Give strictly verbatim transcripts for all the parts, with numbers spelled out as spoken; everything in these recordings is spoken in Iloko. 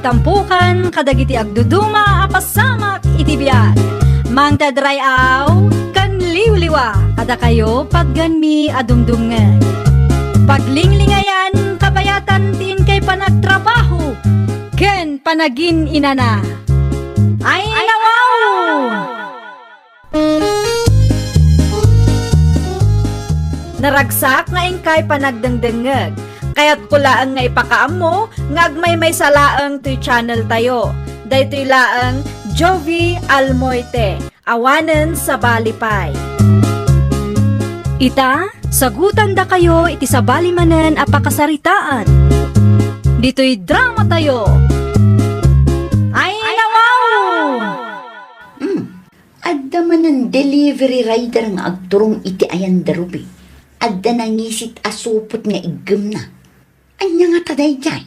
Tampukan kadagiti agduduma a pasamak iti biag. Mangted ray-aw ken liwliwa kadakayo patgenmi a dumdumngeg. Paglinglingayan kabayatan ti inkay panagtrabaho ken panagin-inana. Ay, nawaw! Naragsak nga inkay panagdengdengngeg. Kayatko laeng nga ipakaammo nga agmaymaysa laeng toy channel tayo. Daytoy laeng Jovi Almoite, awanen sabali pay. Ita, sagutandakayo iti sabali manen a pakasaritaan. Ditoy drama tayo. Ay, nawaw! Hmm. Adda manen delivery rider nga agturong iti ayan da Ruby. Adda nangisit a supot nga iggemna. Ania ngata daydiay?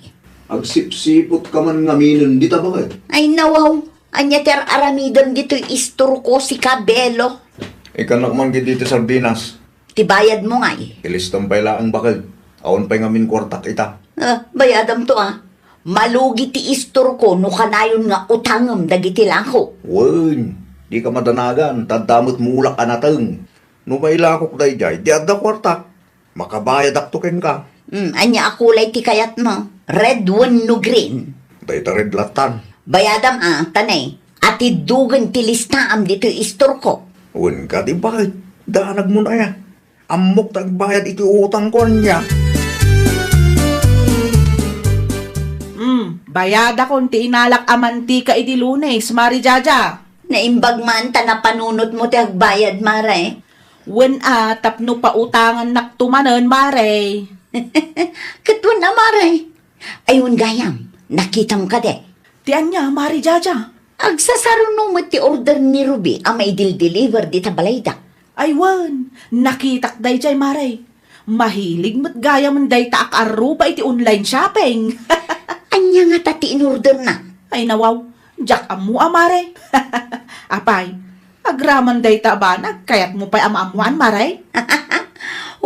Agsipsipot ka man ngaminen dita, baket. Ay, nawaw. Ania ti ar-aramidem ditoy istorko, sika, Belo? Ikkannak man ketdi ti sardinas. Ti bayadmo ngay? Ilistam pay laeng, baket. Awan pay ngamin kuartak ita. Ah, bayadamto, ah. Malugi ti istorko no kanayon nga utangem dagiti lako. Wen, dika madanagan, ta adda met mulak a nateng. No mailakok daydiay, di adda kuartak. Makabayadakto kenka. Hmm, ania a kulay ti kayatmo? Red wenno green? Dayta red lattan. Bayadam, ah, ta ne, atiddogen ti listaam ditoy istorko. Wen kadi, baket? Danagmon aya? Ammok ta agbayad iti utangko, ania? Hmm, bayadakon ti inalak a mantika iti Lunes, Mari Jaja. Naimbag man ta napanunotmo ti agbayad, Mare. Wen a, tapno pautangannakto manen, Mare. Ket wen a, Mare. Ay, wen gayam, nakitam kadi? Ti ania, Mari Jaja? Agsasaruno met ti order ni Ruby a maidildeliver dita balayda. Ay wen, nakitak daydiay, Mare. Mahilig met gayamen dayta a kaarruba iti online shopping. Ania ngata ti inorderna? Ay nawaw, diak ammo a, Mare. Apay, agraman dayta a banag, kayatmo pay a maammoan, Mare?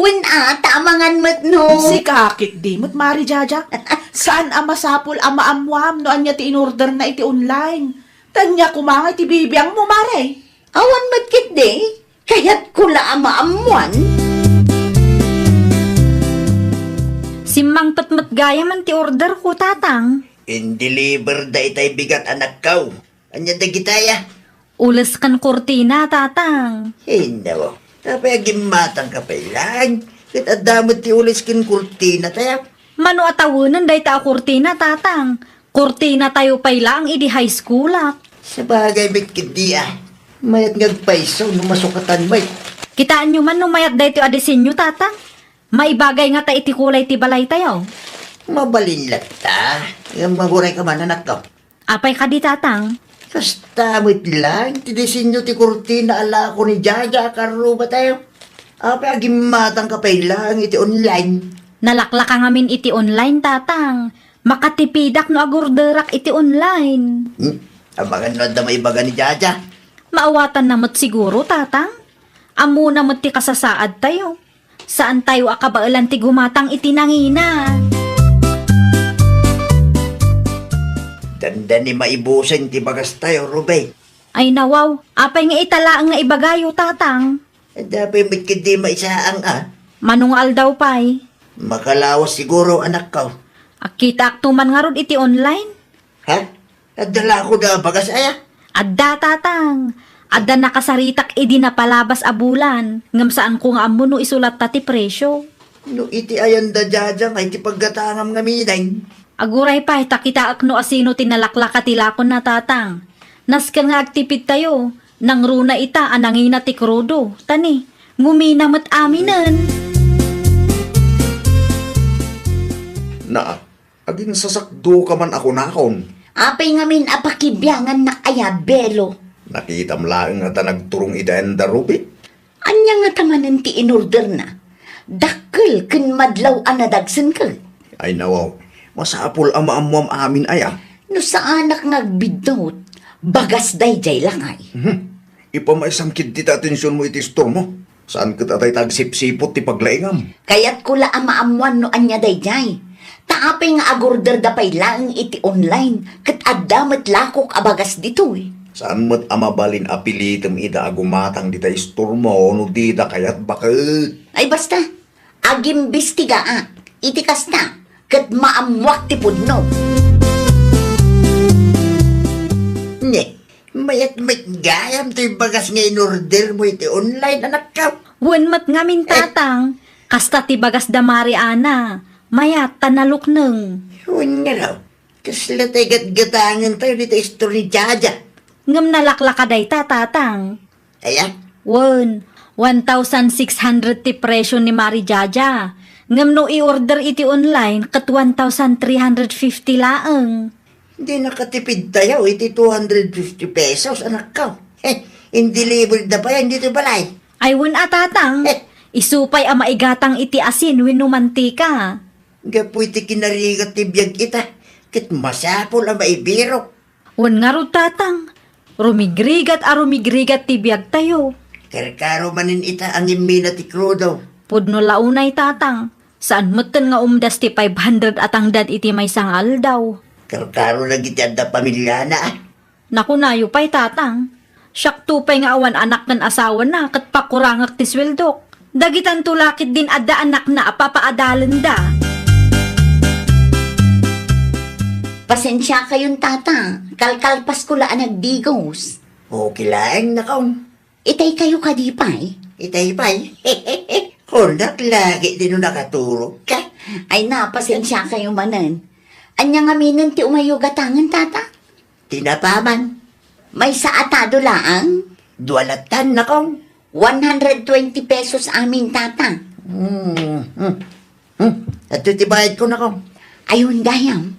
Wen a, ta amangan met no. Sika ketdi met, Mari Jaja. Saan a masapul a maammoam no ania ti inorderna iti online. Ta ania koma nga iti bibiangmo, Mare? Awan met ketdi. Kayatko la a maammoan. Simmangpet met gayamen ti orderko, Tatang. In-deliver daytay bigat, anakko. Ania dagitaya? Ules ken kurtina, Tatang. Hinnaw. Apay, agimmatangka pay laeng. Ket adda met ti ules ken kurtina, taya. Mano a tawenen dayta a kurtina, Tatang? Kurtinatayo pay laeng idi high schoolak. Sabagay met ketdi, ah. Mayat nga agpayso no masukatan met. Kitaenyo man no mayat daytoy a disenyo, Tatang? Maibagay ngata iti kulay ti balaytayo. Mabalin latta. Ngem agurayka man, anakko. Apay kadi, Tatang? Kasta met laeng ti disenyo ti kurtina a lako ni Jaja a karrubatayo. Apay, agimmatangka pay laeng iti online? Nalaklaka ngamin iti online, Tatang. Makatipidak no agorderak iti online. Hmm? Amangan no adda maibaga ni Jaja. Maawatanna met siguro, Tatang. Ammona met ti kasasaadtayo. Saantayo a kabaelan ti gumatang iti nangina. Dandani maibusen ti bagastayo, Ruby. Ay nawaw, apay nga ita laeng nga ibagayo, Tatang? Adda pay met ketdi maisaang a. Mano nga aldaw pay? Makalawas siguro, anakko. Akitaakto man ngarud iti online. Ha? Adda la kadi a bagas aya? Adda, Tatang. Adda nakasaritak idi napalabas a bulan, ngem saanko nga ammo no isulatta ti presio. No iti ayanda Jaja nga iti paggatangam ngamin. Aguray pay ta kitaek no asino ti nalaklaka ti lakonna, Tatang. Nasken nga agtipidtayo, nangruna ita a nangina ti krudo, ta ni, ngumina met aminen. Naa, aginsasakdoka man a kunakon. Apay ngamin a pakibiangannak aya, Belo? Nakitam laeng a ta nagturong iti ayanda Ruby. Ania ngata manen ti inorderna? Dakkel ken madlaw a nadagsen ket. Ay nawaw, masapul a maammoam amin aya. No saanak nga agbiddut, bagas daydiay lakay. Mhm. Ipamaysam ketdi ti atensionmo iti istormo. Saan ket a dayta agsipsipot ti paglaingam. Kayatko la a maammoan no ania daydiay. Ta apay nga agorderda pay laeng iti online, ket adda met lakok a bagas ditoy? Saan met a mabalin a pilitem ida a gumatang dita istormo no dida kayat baket? Ay basta, agimbestigaak iti kasta, ket maammoak ti pudno. Ne, mayat met gayam toy bagas nga inordermo iti online, anakko. Wen met ngamin, eh, tatang, kasta ti bagas da Mari Ana, mayat ta nalukneng. Wen ngarud, kasla tay gatgatangentayo dita istor ni Jaja? Ngem nalaklaka dayta, tatang. Aya? Wen, one thousand six hundred ti presyo ni Mari Jaja. Ngem no i-order iti online, ket one thousand three hundred fifty laeng. Di nakatipidtayo iti two hundred fifty pesos, anakko. Heh, in-deliver da pay ditoy balay. Ay, wen a, tatang. Heh. Isu pay a maigatang iti asin wenno mantika. Gapu iti kinarigat ti biag ita, ket masapul a maibirok. Wen ngarud, tatang, rumigrigat a rumigrigat ti biagtayo. Karkaro manen ita a ngimmina ti krudo. Pudno la unay, tatang. Saan metten nga umdas ti five hundred a tangdan iti maysa nga aldaw. Karkaro dagiti adda pamiliana, a. Nakunayo pay, tatang. Siakto pay nga awan anak ken asawana ket pakurangek ti sueldok. Dagitanto la ketdin adda anakna a papaadalenda. Pasensiakayon, tata. Kalkalpasko la a nagdigos. Okay laeng, nakong. Itaykayo kadi pay? Itay pay? Kunak lagi ti no nakaturogka. Ay, napasensiakayo manen. Ania ngaminen ti umayyo gatangen, tata? Tinapa man. Maysa a tado laeng? Dua latan, nakong. One hundred twenty pesos amin, tata. Hmm, hmm, hmm. Adtoy ti bayadko, nakong. Ayon gayam.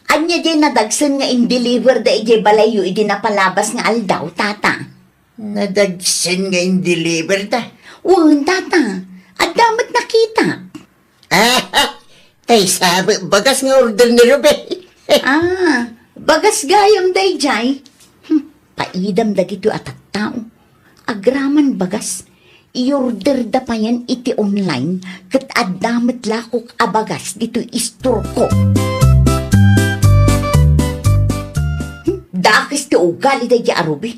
Ania diay nadagsen nga in-deliver da idiay balayyo idi napalabas nga aldaw, tata? Nadagsen nga in-deliver da? Wen, tata. Adda met nakitak. Ah, tay sa bagas nga order ni Ruby. Ah, bagas gayam daydiay. Hmm, paidam dagitoy a tattao. Agraman bagas, i-order da payen iti online ket adda met lakok a bagas ditoy istorko. Hmm, dakes ti ugali daydiay a Ruby.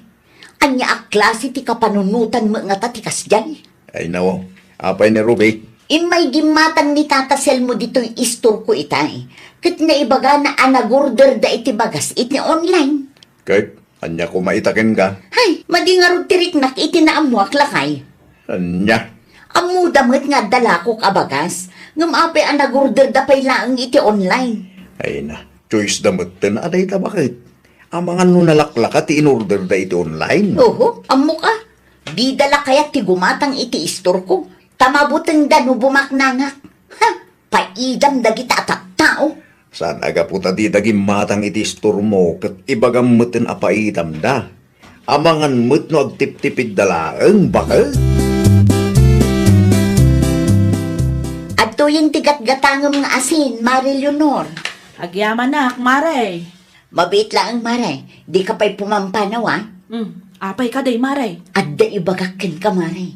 Ania a klase ti kapanunotan met ngata ti kasdiay? Ay, nawaw. Apay ni Ruby? Immay gimmatang ni Tata Selmo ditoy istorko itay, ket naibagana a nagorder da iti bagas iti online. Ket ania koma ita kenka? Hay, madi ngarud ti riknak iti naammoak lakay. Ania? Ammoda met nga adda lakok a bagas, ngem apay a nagorder da pay laeng iti online? Ay na, choice da metten a dayta baket. Amangan no nalaklaka ti in-order da iti online. Oho, ammok a. Dida la kayat ti gumatang iti istorko, ta mabutengda no bumaknangak. Ha! Paidam dagita a tattao. Saan a gapu ta dida gimmatang iti istormo ket ibagam metten a paidamda. Amangan met no agtiptipidda laeng, baket. Adtoyen ti gatgatangem nga asin, Mare Leonor. Agyamanak, Mare. Mabiit laeng, Mare. Dika pay pumampanaw, a? Hmm, apay kadi, Mare? Adda ibagak kenka, Mare.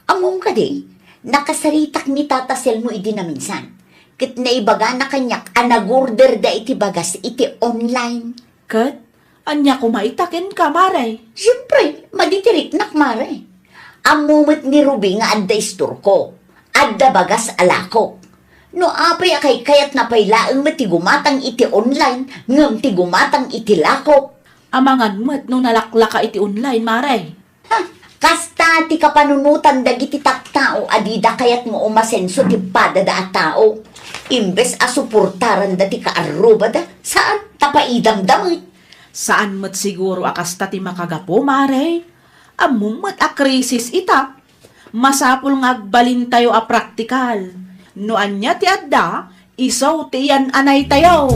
Ammom kadi, nakasaritak ni Tata Selmo idi naminsan. Ket naibagana kaniak a nagorder da iti bagas iti online. Ket ania koma ita kenka, Mare? Siempre, madi ti riknak, Mare. Ammo met ni Ruby nga adda istorko. Adda bagas a lakok. No apay a kaykayatna pay laeng met ti gumatang iti online ngem ti gumatang iti lakok. Amangan met no nalaklaka iti online, Mare. Ha, kasta ti kapanunotan dagiti tattao a dida kayat nga umasenso ti padada a tao. Imbes a suportaranda ti kaarrubada, saan, ta paidamda met. Saan met siguro a kasta ti makagapu, Mare. Ammom met a krisis ita. Masapul nga agbalintayo a praktikal. No ania ti adda, isu ti iyan-anaytayo.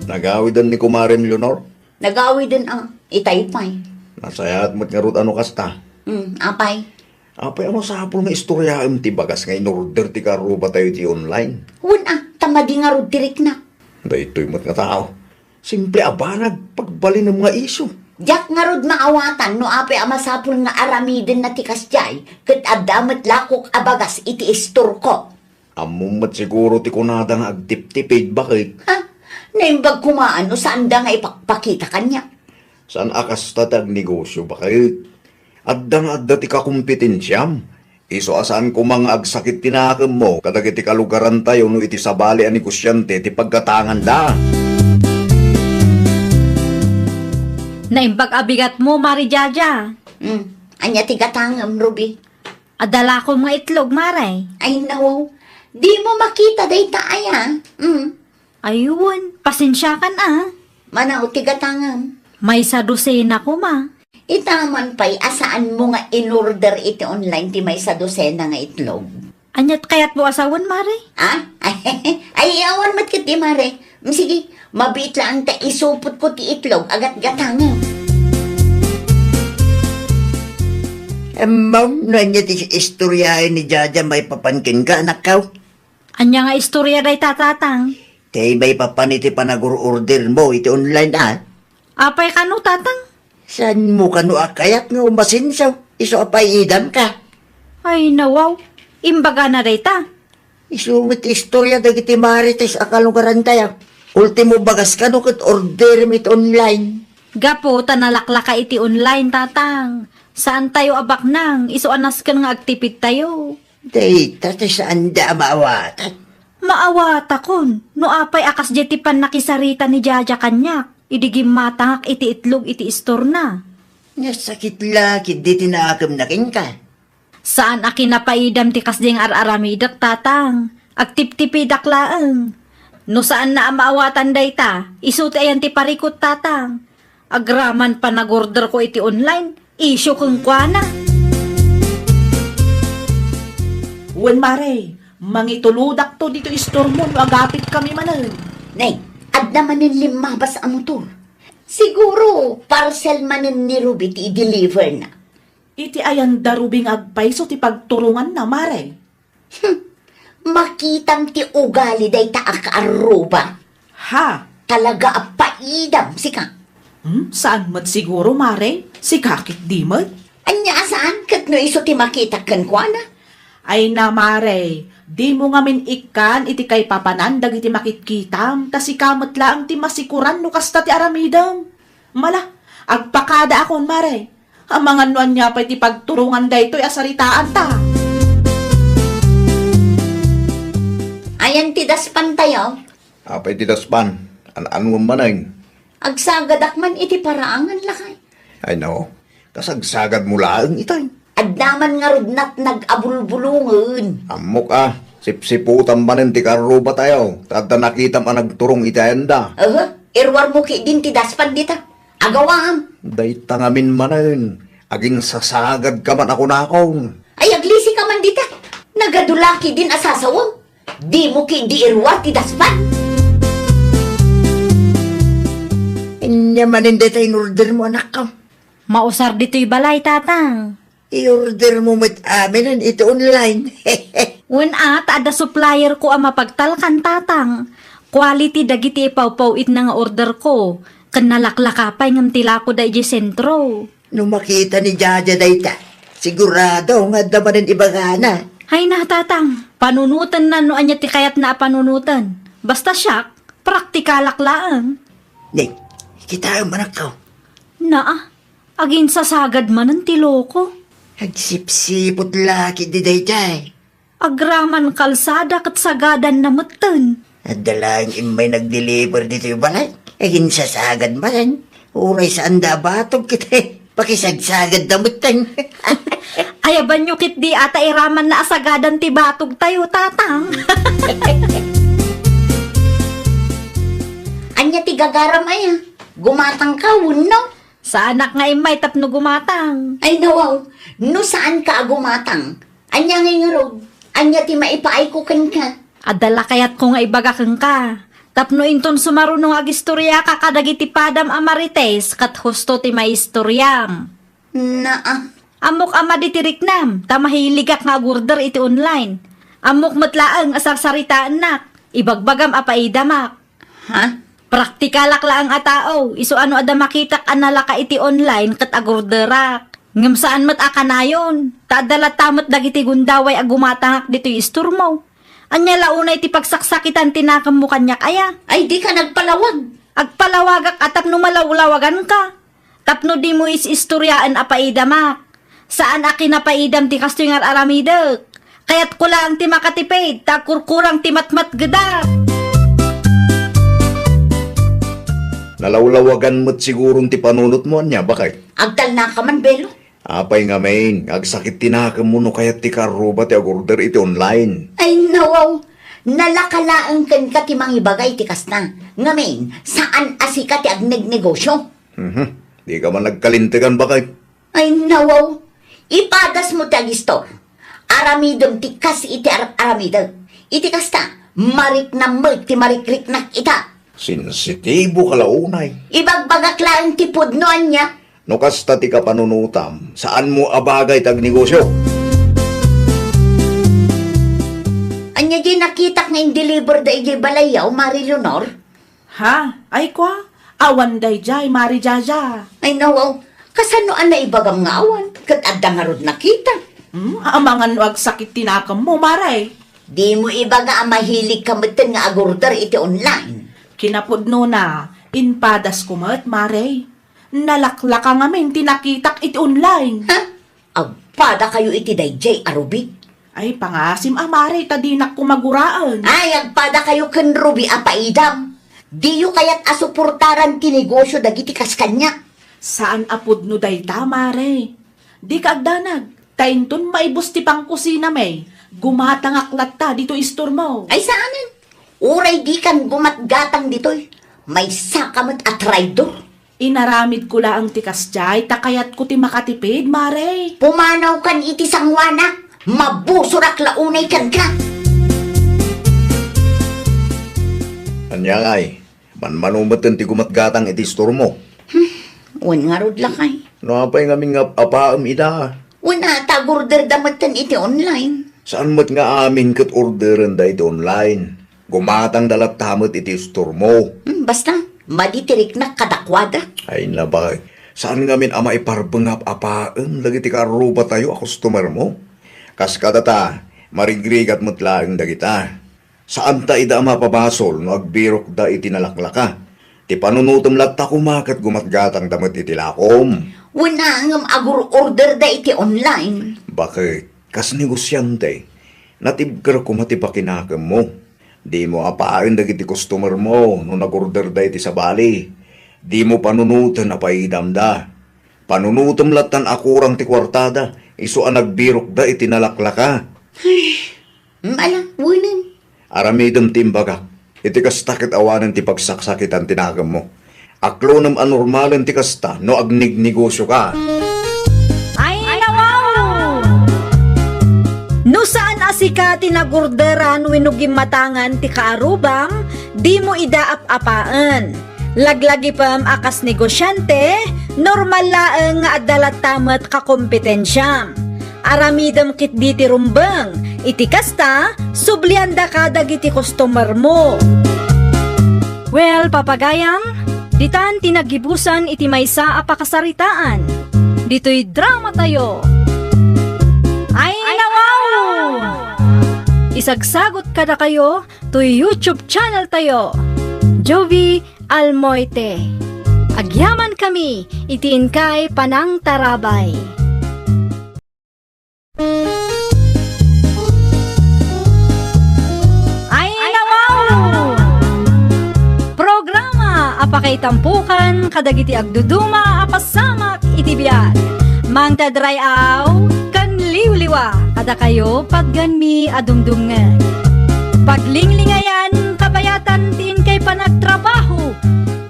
Nagawiden ni Kumarem Leonor? Nagawiden a, itay pay. Nasayaat met ngarud a no kasta. Hmm, apay? Apay a masapul nga istoryaem ti bagas nga in-order ti kaarrubatayo iti online? Wen a, ta madi ngarud ti riknak. Daytoy met nga tao. Simple a banag, pagbalinem nga isu. Diak ngarud maawatan no apay a masapul nga aramidenna ti kasdiay, ket adda met lakok a bagas iti istorko. Ammom met siguro ti kunada nga agtiptipid, baket? Ha? Naimbag koma no saanda nga ipakpakita kaniak. Saan a kasta ti agnegosyo, baket? Adda nga adda ti kakompetensiam. Isu a saan koma nga agsakit ti nakemmo kadagiti kalugarantayo no iti sabali a negosiante ti paggatanganda. Naimbag a bigatmo, Mare Jaja. Hmm. Ania ti gatangem, Ruby? Adda lakom nga itlog, Mare. Ay, nawaw. Dimo makita dayta aya? Hmm. Ay, wen, pasensiakan a. Mano ti gatangem? Maysa dosena koma. Ita man pay a saanmo nga in-order iti online ti maysa dosena nga itlog. Aniat kayatmo a sawen, Mare? Ha? Ay, awan met ketdi, Mare. Mm, sige, mabiit laeng ta isupotko ti itlog a gatgatangem. Ammom no ania ti istoryaen ni Jaja maipapan kenka, anakko? Ania nga istoria dayta, Tatang? Ti maipapan iti panag-or-ordermo iti online, a? Apay kano, Tatang? Saanmo kano a kayat nga umasenso? Isu a paiidamka. Ay, nawaw. Imbagana dayta. Isu met ti istoria dagiti marites a kalugarantayo. Ultimo, bagas kano ket orderem iti online. Gapu ta nalaklaka iti online, Tatang. Saantayo a baknang, isu a nasken nga agtipidtayo. Dayta ti saanda a maawatan. Maawatakon, no apay a kasdiay ti pannakisarita ni Jaja kaniak, idi gimmatangak iti itlog iti istorna. Nasakit la ketdi ti nakemna kenka. Saan a kinapaidam ti kasdiay nga ar-aramidek, Tatang. Agtiptipidak laeng. No saanna a maawatan dayta, isu ti ayan ti parikut, Tatang. Agraman panag-orderko iti online, isyu kenkuana. Wen, Mare, mangitulodakto ditoy istormo no agapitkami manen. Nay, adda manen limmabas a motor. Siguro, parcel manen ni Ruby ti i-deliverna. Iti ayan da Ruby nga agpayso ti pagturonganna, Mare? Hmm. Makitam ti ugali dayta a kaarruba. Ha? Talaga a paidam, sika. Hmm? Saan met siguro, Mare? Sika ketdi met? Ania a saan ket no isu ti makitak kenkuana? Ay na, Mare, dimo ngamin ikkan iti kaipapanan dagiti makitkitam, ta sika met laeng ti masikuran no kasta ti aramidem. Mala, agpakadaakon, Mare. Amangan no ania pay ti pagturongan daytoy a saritaanta. Ayan ti daspantayo. Apay ti daspan? An-anuem manen? Agsagadak man iti paraangan, lakay. Ay, no. Kasagsagadmo laeng itay. Adda man ngarud natnag a bulbulongen. Ammok a, sipsiputam manen ti karrubatayo, ta adda nakitam a nagturong iti ayanda. Aha, iruarmo ketdin ti daspan dita. Agawaam. Dayta ngamin manen, aginsasagadka man a kunakon. Ay, aglisika man dita. Nagadu la ketdin a sasawem. Dimo ketdi iruar ti daspan. Ania manen dayta in-ordermo, anakko? Mausar ditoy balay, Tatang. I-ordermo met aminen iti online. Wen a, ta adda supplierko a mapagtalkan, Tatang. Quality dagiti ipawpaw-itna nga orderko. Ken nalaklaka pay ngem ti lakoda idiay sentro. No makita ni Jaja dayta, sigurado nga adda manen ibagana. Hay na, Tatang. Panunotenna no ania ti kayatna a panunoten. Basta siak, praktikalak laeng. Ni, kitaem, anakko. Naa, aginsasagad manen ti loko. Agsipsiput la ketdi daydiay. Agraman kalsada ket sagadanna metten. Adda laeng immay nag-deliver ditoy balay. Aginsasagad manen. Uray saanda a batog ket pakisagsagadda metten. Ayabanyo ketdi a ta iramanna a sagadan ti batogtayo, Tatang. Ania ti gagaram aya? Gumatangka wenno? Saanak nga immay tapno gumatang. Ay, nawaw, no saanka a gumatang, ania ngay ngarud? Ania ti maipaayko kenka? Adda la kayatko nga ibaga kenka. Tapno inton sumaruno nga agistoriaka kadagiti padam a marites ket husto ti maistoriam. Naa. Ammok a madi ti riknam, ta mahiligak nga agorder iti online. Ammok met laeng a sarsaritaennak. Ibagbagam a paidamak. Ha? Praktikalak laeng a tao, isu a no adda makitak a nalaka iti online ket agorderak. Ngem saan met a kanayon, ta adda latta met dagiti gundaway a gumatangak ditoy istormo. Ania la unay ti pagsaksakitan ti nakemmo kaniak aya? Ay, dika nagpalawag. Agpalawagak a tapno malawlawaganka. Tapno dimo is-istoriaen a paidamak. Saan a kinapaidam ti kastoy nga ar-aramidek. Kayatko laeng ti makatipid, ta agkurkurang ti matmatgedak. Nalawlawagan met siguron ti panunotmo, ania, baket? Agtalnaka man, Belo. Apay ngamin, agsakit ti nakemmo no kayat ti kaarruba ti agorder iti online? Ay, nawaw. Nalaka laeng kenka ti mangibaga iti kasta. Ngamin, saan a sika ti agnegnegosio. Mhm. Dika man nagkalintegan, baket? Ay, nawaw. Ipadasmo ti agistor. Aramidem ti kas iti ar-, aramidek. Iti kasta, mariknam met ti marikriknak ita. Sensitibo ka la unay. Ibagbagak laeng ti pudno, ania? No kasta ti kapanunotam, saanmo a bagay ti agnegosio. Ania diay nakitak nga indeliver da idiay balayyo, Mari Leonor? Ha? Ay, kua? Awan daydiay, Mari Jaja. Ay, nawaw. Kasano a naibagam nga awan? Ket adda ngarud nakita. Hmm? Amangan no agsakit ti nakemmo, Mare. Dimo ibaga a mahiligka metten nga agorder iti online. Kinapudnona, impadasko met, Mare. Nalaklaka ngamin ti nakitak iti online. Ha? Agpadakayo iti daydiay a rubi? Ay, pangaasim a, Mare, ta dinak koma guraen. Ay, agpadakayo ken rubi a paidam. Diyo kayat a suportaran ti negosio dagiti kas kaniak. Saan a pudno dayta, Mare. Dika agdanag, ta inton maibus ti pangkusinami, gumatangak latta ditoy istormo. Ay, saanen. Uray dikan gumatgatang ditoy, maysaka met a traidor. Inaramidko laeng ti kasdiay ta kayatko ti makatipid, Mare. Pumanawkan iti sangoanak, mabusorak la unay kenka. Ania ngay, manmano metten ti gumatgatang iti istormo? Hmm, wen ngarud lakay. No apay ngamin nga apaem ida? Wen a, ta agorderda metten iti online. Saan met nga amin ket orderenda iti online? Gumatangda latta met iti istormo. Hmm, basta, madi ti riknak kadakuada. Ay, nabag. Saan ngamin a maiparbeng nga ap-apaem dagiti kaarrubatayo a customermo? Kas kadata, marigrigat met laeng dagita. Saanta ida a mapabasol no agbirokda iti nalaklaka. Ti panunotem latta koma ket gumatgatangda met iti lakom. Wen a, ngem agur-orderda iti online. Baket, kas negosiante, natibker koma ti pakinakemmo. Dimo apaen dagiti customermo no nagorderda iti sabali. Dimo panunoten a paidamda. Panunotem lattan a kurang ti kuartada, isu a nagbirokda iti nalaklaka. Ay, ala, wenen. Aramidem ti imbagak. Iti kasta ket awanen ti pagsaksakitan ti nakemmo. Aklonem a normalen ti kasta no agnegnegosioka. Ay, nawaw! No saan a sika ti nagorderan wenno gimmatangan ti kaarrubam, dimo ida ap-apaen. Laglagipem a kas negosiante, normal laeng nga adda latta met kakompetensiam. Aramidem ketdi ti rumbeng. Iti kasta, subliandaka dagiti customermo. Well, papagayam, ditan ti naggibusan iti maysa a pakasaritaan. Ditoy dramatayo. Ay, nawaw! Isagsagot kadakayo toy YouTube channel tayo, Jovie Almoite. Agyamankami iti inkay panangtarabay. Ay, nawaw! Programa a pakaitampokan kadagiti agduduma a pasamak iti biag. Mangted ray-aw ken liwliwa kadakayo patgenmi a dumdumngeg. Paglinglingayan, kabayatan ti inkay panagtrabaho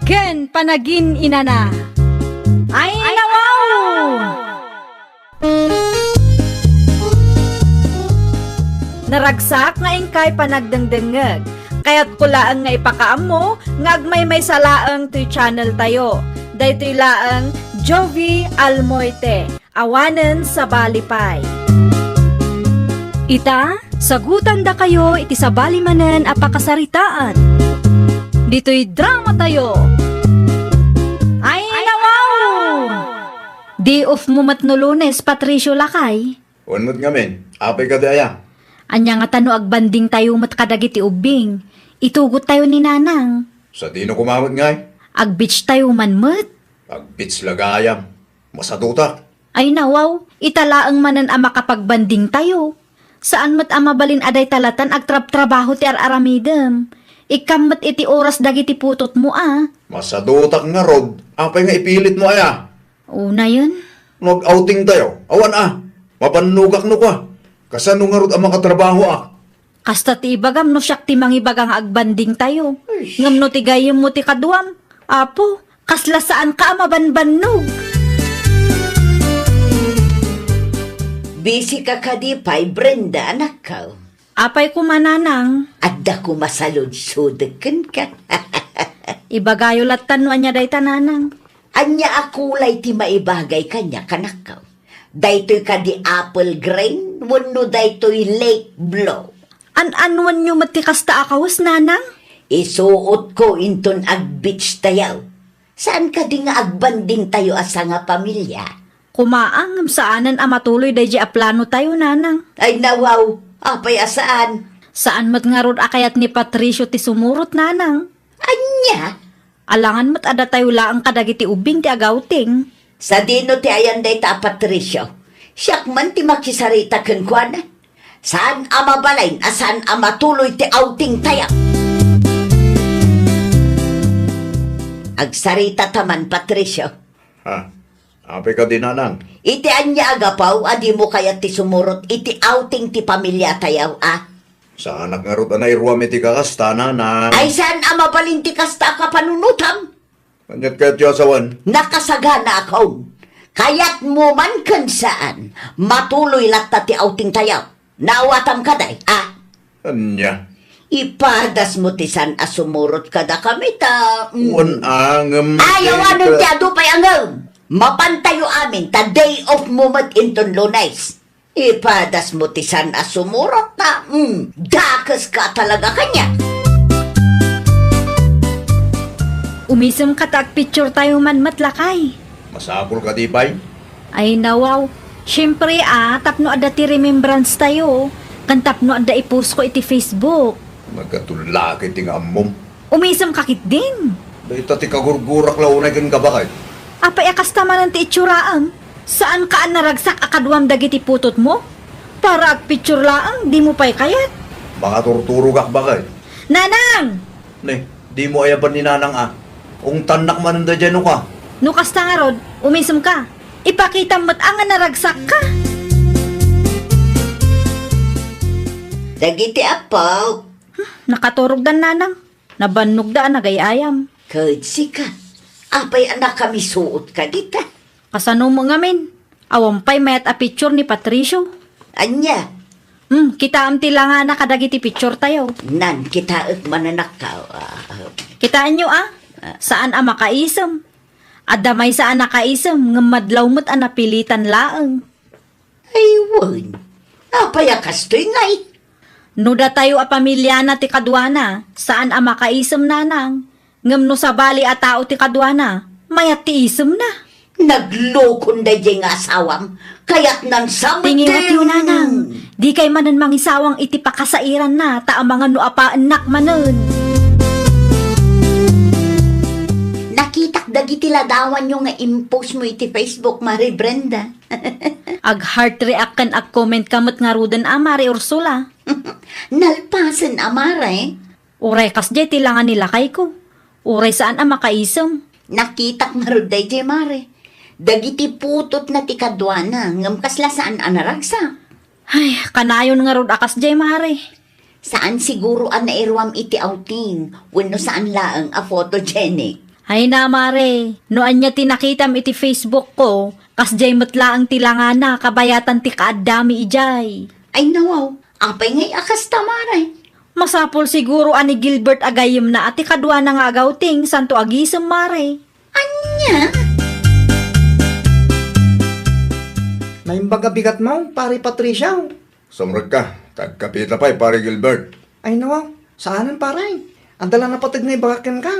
ken panagin-inana. Ay, nawaw! Naragsak nga inkay panagdengdengngeg. Kayatko laeng nga ipakaammo nga agmaymaysa laeng toy channel tayo. Daytoy laeng Jovie Almoite, awanen sabali pay. Ita, sagutandakayo iti sabali manen a pakasaritaan. Ditoy dramatayo. Ay, nawaw! Day off mo met no Lunes, Patricio, lakay? Wen met ngamin, apay kadi aya? Ania ngata no agbandingtayo met kadagiti ubbing? Itugottayo ni Nanang. Sadino koma met ngay? Agbeachtayo man met. Agbeach la gayam. Masadutak. Ay nawaw, ita laeng manen a makapagbandingtayo. Saan met a mabalin a dayta latan agtrabtrabaho ti ar-aramidem. Ikkam met iti oras dagiti putotmo a. Masadutak ngarud, apay nga ipilitmo aya? Unayen. No ag-outingtayo, awan a. Mabannogak no kua. Kasano ngarud a makatrabahoak? Kasta ti ibagam no siak ti mangibaga nga agbandingtayo. Ay. Ngem no ti gayyemmo ti kaduam, Apo, kasla saanka a mabanbannog. Busy ka kadi pay, Brenda, anakko? Apay koma, Nanang? Adda koma saludsodek kenka. Ibagayo lattan no ania dayta, Nanang. Ania a kulay ti maibagay kaniak, anakko? Daytoy kadi apple green wenno daytoy lake blue? An-anuenyo met ti kasta a kawes, Nanang? Isuotko inton agbeachtayo. Saan kadi nga agbandingtayo a sangapamilia? Koma, ngem saanen a matuloy daydiay a planotayo, Nanang. Ay, nawaw, apay a saan? Saan met ngarud a kayat ni Patricio ti sumurot, Nanang. Ania? Alangan met a datayo laeng kadagiti ubbing ti agawting. Sadino ti ayan dayta a Patricio? Siak man ti makisarita kenkuana. Saan a mabalin a saan a matuloy ti outingtayo. Agsarita ta man, Patricio. Ha? Apay kadi, Nanang? Iti ania a gapu a dimo kayat ti sumurot iti outing ti pamiliatayo, a? Saanak ngarud a nairuam iti kakasta, Nanang. Ay, saan a mabalin ti kasta a kapanunotam? Aniat kayatyo a sawen? Nakasaganaakon. Kayatmo man ken saan, matuloy latta ti outingtayo. Naawatam kadi, a? Ania? Ipadasmo ti saan a sumurot kadakami ta, mm. Wen a, ngem Ay, awanen ti adu pay a ngem. Mapantayo amin ta day off mo met inton Lunes. Ipadasmo ti saan a sumurot ta, mm, dakeska talaga kaniak. Umisemka ta agpicturetayo man met, lakay. Masapul kadi pay? Ay, nawaw. Siempre, a, tapno adda ti remembrance tayo, ken tapno adda i-post ko iti Facebook. Nagkatullaki ti nga ammom. Umisemka ketdin. Dayta ti kagurgurak la unay kenka, baket. Apay a kasta manen ti itsuraem? Saanka a naragsak a kaduam dagiti putotmo? Para agpicture laeng, dimo pay kayat. Makaturturogak, baket. Nanang! Ne, dimo aya ban ni Nanang a. Ungtannak manen daydiay no ka. No kasta ngarud, umisemka. Ipakitam met a nga naragsakka. Dagiti appo. Hmm, nakaturogdan, Nanang. Nabannogda a nagay-ayam. Ket sika, apay a nakamisuot ka dita? Kasano mo ngamin? Awan pay mayat a picture ni Patricio. Ania? Hmm, kitaem ti langana kadagiti picture tayo. Nan, kitaek mananakkaw. Ah, Kitaenyo, a? Ah. Saan a makaisem. Adda maysa a nakaisem, ngem madlaw met a napilitan laeng. Ay, wen. Apay a kastoy ngay? No datayo a pamiliana ti kaduana, saan a makaisem, Nanang. Ngem no sabali a tao ti kaduana, mayat ti isemna. Naglokon daydiay nga asawam, kayatnan sa Tingiwatyo, Nanang. Dikay manen mangisawang iti pakasairanna, ta amangan no apaennak manen. Nakitak dagiti ladawanyo nga impost mo iti Facebook, Mare Brenda. Ag-heart react ken ag-comment ka met ngaruden a, Mare Ursula. Nalpasen a, Mare. Uray kasdiay ti langa ni lakayko. Uray saan a makaisem. Nakitak ngarud daydiay, Mare. Dagiti putotna ti kaduana, ngem kasla saan a naragsak. Ay, kanayon ngarud a kasdiay, Mare. Saan siguro a nairuam iti outing, wenno saan laeng a photogenic. Ay na, Mare, no ania ti nakitam iti Facebook ko, kasdiay met laeng ti langana kabayatan ti kaaddami idiay. Ay nawaw, apay ngay a kasta, Mare? Masapul siguro a ni Gilbert a gayyemna a ti kaduana nga agawting santo agisem, Mare. Ania? Naimbag a bigatmo, Pare Patricio. Sumrekka, ta agkapita pay, Pare Gilbert. Ay, nawaw, saanen, pare. Adda la napateg nga ibagak kenka.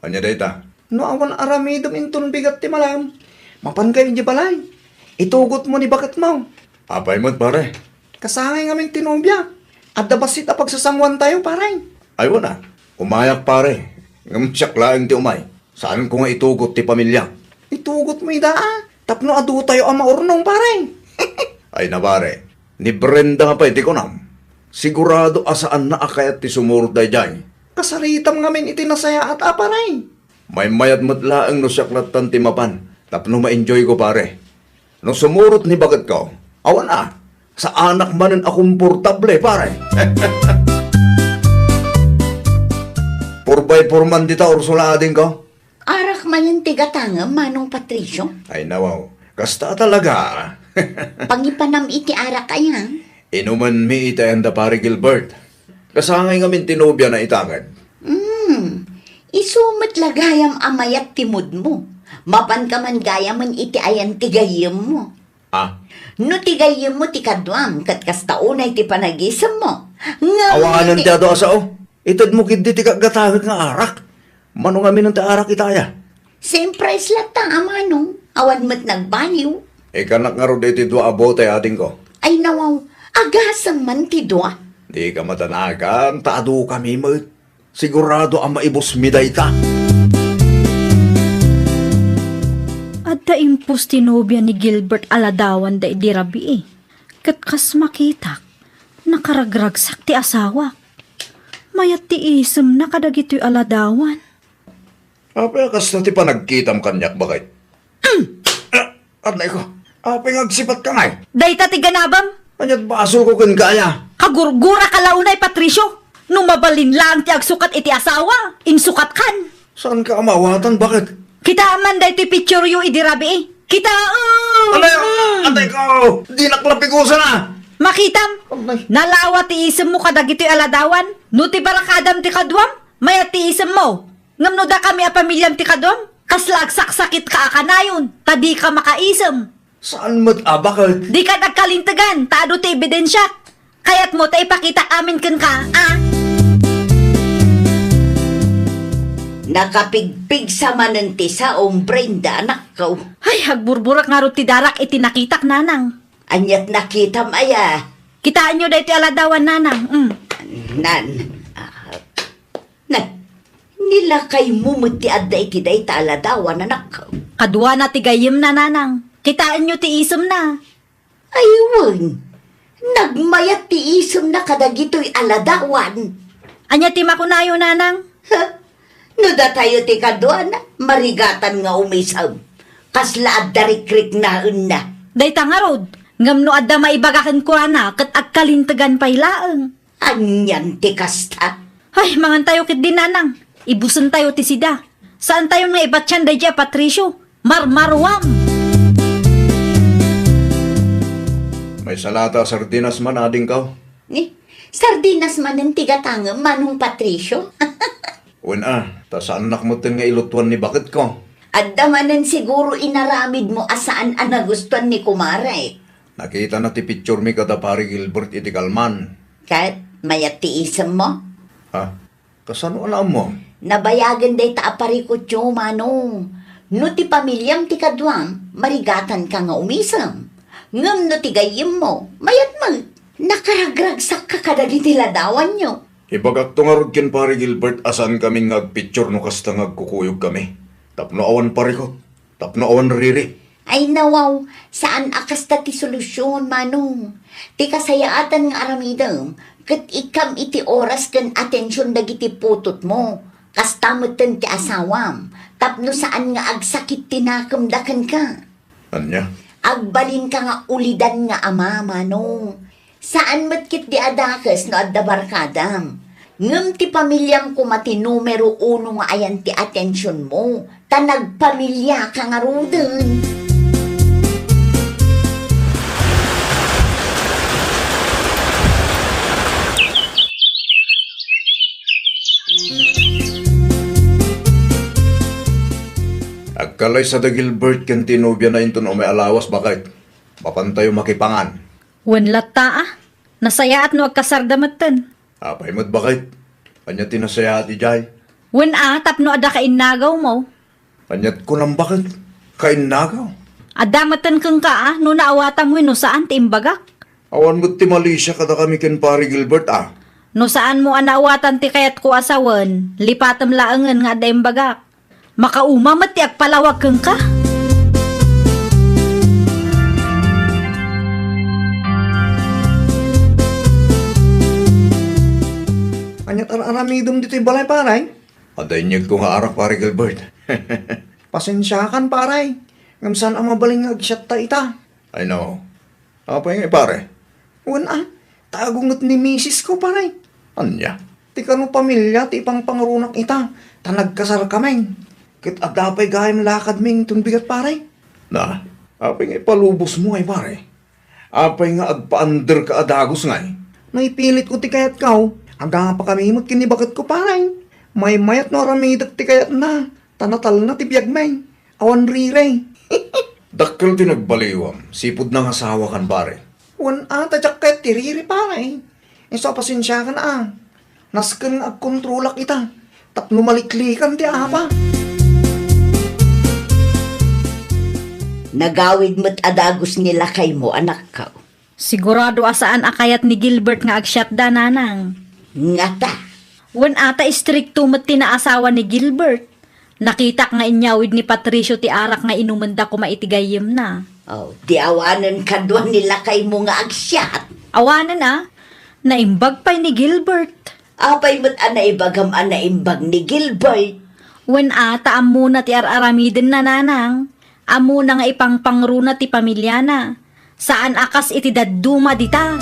Ania dayta? No awan aramidem inton bigat ti malam, mapankayo idiay balay. Itugotmo ni baketmo. Apay met, pare? Kasangay ngamin ti nobia. Adda bassit a pagsasanguantayo, pare. Ay, wen a. Umayak, pare. Ngem siak laeng ti umay. Saanko nga itugot ti pamiliak. Itugotmo ida, a. Tapno aduayo a maurnong, pare. Ay na, pare. Ni Brenda pay ti kunam. Sigurado a saanna a kayat ti sumurot daydiay. Kasaritam ngamin iti nasayaat, a, pare. Maymayat met laeng no siak lattan ti mapan tapno ma-enjoyko, pare. No sumurot ni baketko, awan a, saanak manen a komportable, pare. Four by four man dita, Ursula, adingko. Arak manen ti gatangem, Manong Patricio? Ay, nawaw. Kasta talaga. Pangipanam iti arak aya? Inumanmi iti ayan da Pare Gilbert. Kasangay ngamin ti nobiana ita ket. Hmm. Isu met la gayam a mayat ti moodmo. Mapanka man gayamen iti ayan ti gayyemmo. Ah. No ti gayyemmo ti kaduam, ket kasta unay ti panagisemmo. Ngem awanen ti ti adu a sao. Itedmo ketdi ti kaggatangek nga arak. Mano ngamin ti arak ita aya? Same price latta, a manong. Awan met nagbaliw. Ikanak ngarud iti dua a bote, adingko. Ay, nawaw. Agasem man ti dua. Dika madanagan, ta adukami met. Sigurado a maibusmi dayta. Adda impus ti nobia ni Gilbert a ladawanda idi rabii. Ket kas makitak, nakaragragsak ti asawak. Mayat ti isemna kadagitoy a ladawan. Apay a kasta ti panagkitam kaniak, baket? Ah, arnay ko. Apay nga agsipatka ngay? Dayta ti ganabem? Ania't basolko kenka aya? Kagurguraka la unay, Patricio. No mabalin laeng ti agsukat iti asawa, insukatkan. Saanka a maawatan, baket? Kitaem man daytoy pictureyo idi rabii. Kitaem! Anay, anay ko! Dinak la pigusana! Makitam! Anay. Nalawa ti isemmo kadagitoy a ladawan. No ti barakadam ti kaduam, mayat ti isemmo. Ngem no dakami a pamiliam ti kaduam, kasla agsaksakitka a kanayon, ta dika makaisem. Saan met a, baket? Dika agkalintegan, ta adu ti ebidensiak. Kayatmo ta ipakitak amin kenka, a? Nakapigpigsa manen ti saom, Brenda, anakko. Ay, agburburak ngarud ti darak iti nakitak, nanang. Ania't nakitam aya? Kitaenyo daytoy a ladawan, nanang. Mm. Nan, ah, Na, nilakaymo met ti adda iti dayta a ladawan, anakko. Kaduana ti gayyemna, nanang. Kitaenyo ti isemna. Ay, wen. Nagmayat ti isemna kadagitoy a ladawan. Ania ti makunayo, nanang? Ha? No datayo ti kaduana, marigatan nga umisem. Kasla adda rikriknaenna. Dayta ngarud, ngem no adda maibaga kenkuana, ket agkalintegan pay laeng. Anian ti kasta? Ay, mangantayo ketdi, nanang. Ibusentayo ti sida. Saantayo nga ibatian daydiay a Patricio. Marmaruam! Maysa latta a sardinas man, adingko? Ni, sardinas manen ti gatangem, Manong Patricio? Wen a, ta saannak metten nga ilutuan ni baketko. Adda manen siguro inaramidmo a saan a nagustuan ni kumarek. Nakitana ti picturemi kada Pari Gilbert iti kalman. Ket mayat ti isemmo? Ha? Kasano a naammo? Nabayagen dayta a parikutyo, Manong. No ti pamiliam ti kaduam, marigatanka nga umisem. Ngem no ti gayyemmo, mayat met. Nakaragragsakka kadagiti ladawanyo. Ibagakto ngarud ken Pari Gilbert a saankami nga agpicture no kasta nga agkukuyogkami. Tapno awan parikut. Tapno awan riri. Ay, nawaw, saan a kasta ti solusyon, Manong. Ti kasayaatan nga aramidem, ket ikkam iti oras ken atension dagiti putotmo. Kasta metten ti asawam, tapno saan nga agsakit ti nakemda kenka. Ania? Agbalinka nga ulidan nga ama, Manong. Saan met ketdi a dakes no adda barkadam. Ngem ti pamiliam koma ti numero uno nga ayan ti atensionmo, ta nagpamiliaka ngaruden. Agkalaysa da Gilbert ken ti nobiana inton umay a lawas, baket. Mapantayo makipangan. Wen latta, a. Nasayaat no agkasarda metten. Apay met, baket? Ania ti nasayaat idiay? Wen a, tapno adda kainnagawmo. Ania't kunam, baket? Kainnagaw? Adda metten kenka a, no naawatam wenno saan ti imbagak. Awan met ti malisia kadakami ken Pare Gilbert, a. No saanmo a naawatan ti kayatko a sawen, lipatem laengen nga adda imbagak. Makauma met ti agpalawag kenka. Ania't ar-aramidem ditoy balay, pare? Adda inyegko nga arak, Pare Gilbert. Pasensiakan, pare. Ngem saan a mabalin nga agsiatta ita. Ay, no. Apay ngay, pare? Wen a, ta agunget ni misisko, pare. Ania? Ti kano pamilia ti ipangpangrunak ita, ta nagkasarkami. Ket adda pay gayam lakadmi inton bigat, pare. Na, apay nga ipalubosmo ay, pare? Apay nga agpaanderka a dagus ngay? No ipilitko ti kayatko, agapakami met ken ni baketko, pare. Maymayat no aramidek ti kayatna, ta natalna ti biagmi. Awan riri. Dakkel ti nagbaliwam, sipud nangasawakan, pare. Wen a, ta diak kayat ti riri, pare. Isu a pasensiakan a. Nasken nga agkontrolak ita. Tapno maliklikan ti apa. Nagawid met a dagus ni lakaymo, anakko. Sigurado a saan a kayat ni Gilbert nga agsiatda, nanang. Ngata. Wen a, ta istrikto met ti naasawa ni Gilbert. Nakitak nga inyawid ni Patricio ti arak nga inumenda koma iti gayyemna. Oh, di awanen kadua ni lakaymo nga agsiat? Awanen a, naimbag pay ni Gilbert. Apay met a naibagam a naimbag ni Gilbert? Wen a, ta ammona ti ar-aramidenna, nanang. Ammona nga ipangpangruna ti pamiliana. Saan a kas iti dadduma dita.